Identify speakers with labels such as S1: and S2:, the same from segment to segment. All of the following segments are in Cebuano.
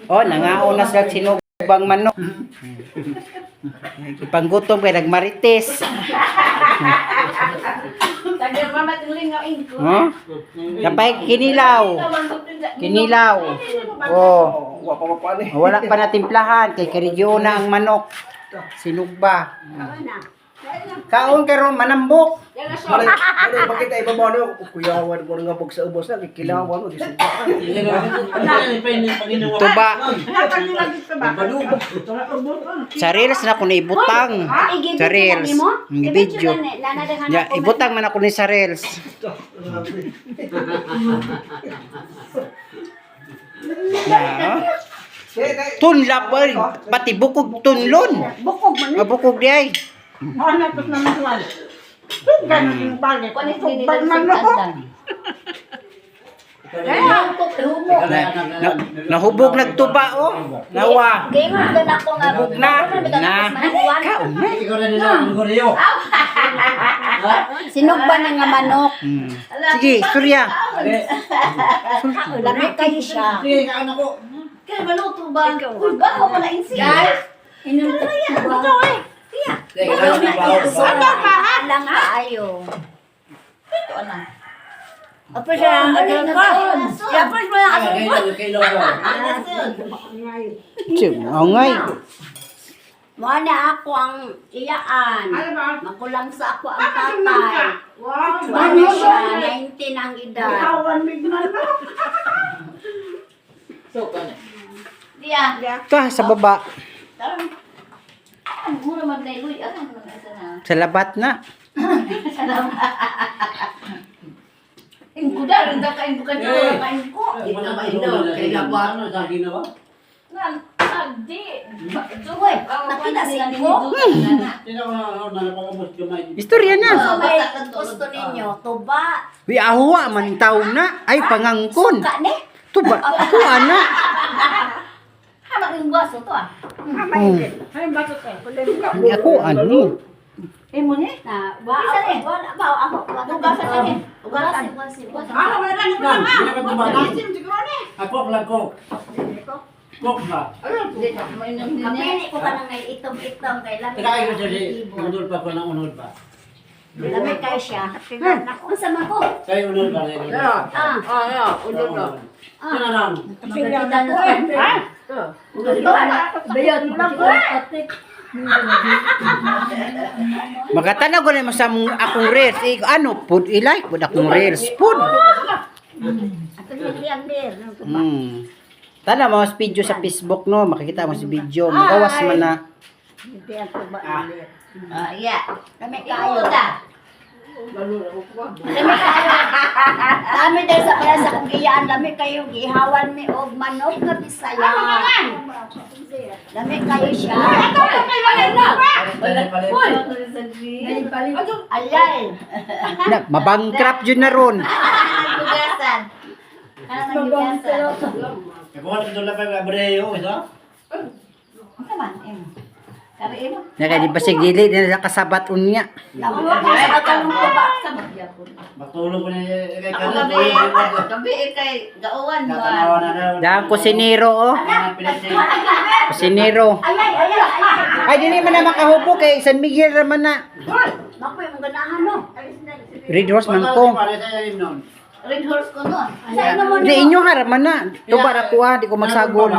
S1: Oh, nangaon na sila sinubang manok. Ipanggutom kay nagmarites. Huh? Napay kinilaw. Kinilaw. Oh.
S2: Wa pa mapani.
S1: Wala pa natimplahan kay na ang manok. Sinugba. Kaon karon manambok.
S2: Malay, malay bakit ay babano kuyawan ko nga bug sa ubos na kikilawan mo gisuba.
S1: Tuba. Sa reels na ko na ibutang. Sa reels. Ang video. Ya, ibutang man ako ni sa reels. Na. Oh. Tunlap ay, pati bukog tunlon.
S3: Bukog man.
S1: Mabukog di ay.
S3: Ano to naman wala. Ganun yung balik. Bukog man no.
S1: Na, na, nahubog nagtuba oh. Nawa.
S4: Gayon gan ako nga.
S1: Hubog na. Na. Kaon na.
S5: Ikaw na nila ang guriyo.
S4: Sinugba na nga manok.
S1: Sige, istorya.
S4: Lami kayo siya.
S5: Sige, kaon ako.
S6: Kaya maluto ba? Uy, baka wala insi.
S4: Guys, inom ta.
S6: Ikaw eh.
S5: Sige, kaon ako.
S4: Alang kaayo.
S6: Ito na.
S4: Apo siya, ano ka? Yapos mo lang
S5: Ay, kay kay Lolo.
S1: Angay.
S4: Mo na ako ang iyaan. Makulang sa ako ang tatay.
S3: Wow.
S4: Ano siya, 19 ang edad.
S3: Kawan big man no.
S6: Diya.
S1: Ta sa baba.
S6: Ang mura man na iluy. Ano naman isa na?
S1: Sa labat na.
S6: Ingko da, rinda ka, ingko ka,
S5: Eh.
S6: ka, ingko.
S5: Ito ba ino? Kay Labuan sa ginawa.
S6: Na, di.
S4: Uy, nakita si Ingko?
S5: Sino ko na na napakabot kamay.
S1: Istorya na.
S4: So may gusto ninyo, tuba.
S1: Uy, ahuwa man taw na. Ay, pangangkon.
S4: Suka ni?
S1: Tuba, ako ana.
S6: Hama ng baso to ah.
S1: Hindi ako ano.
S6: Eh mo ni?
S4: Na, wa, wala ba ako?
S6: Ugasan sa ni. Ugasan. Ugasan.
S3: Ah, wala lang
S5: Nan, sino ka tuba?
S3: Isim siguro ni.
S5: Ako lang ko. Kok ba?
S4: Kapili ko ka nang itom-itom kay lami.
S5: Teka ko siya si unod pa ko ng unod pa.
S4: Lami kayo siya. Unsa man ko?
S5: Kay unod pa rin.
S4: Ah,
S5: Ah, unod pa. Sino nang?
S4: magkakita na. Bayad mo lang ko.
S1: Makatanaw ko na mo sa mong akong reels. Eh, ano, pud i-like pud akong reels. Pud.
S4: Ato ni ang dir.
S1: Tana mo mas video sa Facebook no, makikita mo sa video, magawas man na.
S4: Hindi ang tuba.
S6: Ah, yeah.
S4: Lami kayo.
S6: Ikaw da.
S4: Lami kayo. Lami dahil sa kaya sa kong iyaan, lami kayo gihawan mi og manok nga Bisaya. Lami kayo siya. Alay.
S1: Na, mabangkrap jud na ron.
S6: Ugasan. Ano nang ugasan?
S5: Ako ko lang pa abreo isa.
S6: Ano man? Imo. Kari imo.
S1: Na kay di ba sig dili na nakasabat unya.
S4: Nakuha ka sa akong tuba.
S6: Sabot gyapon.
S5: Matulog ko ni kay
S6: Ako
S5: kanon.
S6: gabi, gabi eh, kay gauwan ba.
S5: Natanawa na na.
S1: Dahil kusinero oh. Kusinero.
S4: Alay, alay, alay.
S1: Ay dili man na makahubo kay San Miguel ra man na.
S4: Makoy mong ganahan no.
S1: Red Horse man ko.
S6: Red horse ko noon.
S4: Sa ino mo
S1: Di inyo ha ra man na. Tuba ra ko ah, di ko magsagol.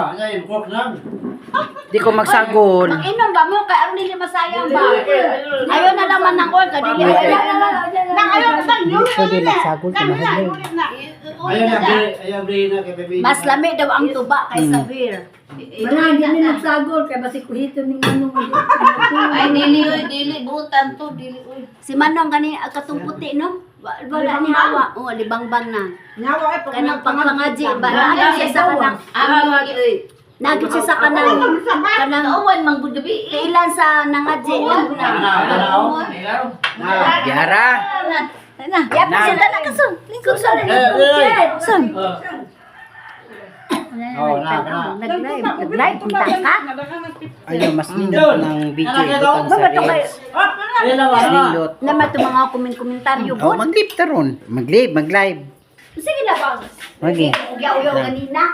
S1: Di ko magsagol.
S4: Mag-inom ba mo kay aron dili masayang ba? Ayo na lang man ang oil kay dili ayo na lang.
S3: Nang ayo sang
S1: Di pwede magsagol kay mahal.
S5: Ayaw na, ayaw na kay baby.
S4: Mas lami daw ang tuba kaysa beer.
S7: Wala, hindi na nagsagol. Kaya basi kuhito ning ano.
S6: Ay dili oy, dili butan to, dili oy.
S4: Si Manong gani katong puti no? Wala ni hawa. Oh, libangbang na.
S3: Nyawa ay pag
S4: Kanang pagpangaji ba? Naagi siya sa kanang
S6: Amo oy.
S4: naagi siya sa kanang kanang
S6: Gauwan man gud gabi. eh.
S4: kailan sa nangaji lang na.
S5: Na,
S1: Yara.
S6: Na.
S4: Ya pa siya na kasun. Lingkod sa Sun.
S5: Oh, na, na.
S4: Nag-live, nag-live kita ka.
S1: Ayaw mas nindot ng video ibutang sa reels.
S5: Ayaw na,
S1: Mas
S5: na.
S1: nindot.
S4: Naman to mga komentaryo
S1: Oh,
S4: gud.
S1: mag-live ta ron. Mag-live, mag-live.
S4: Sige na ba?
S1: Magi.
S4: Uyaw-uyaw kanina.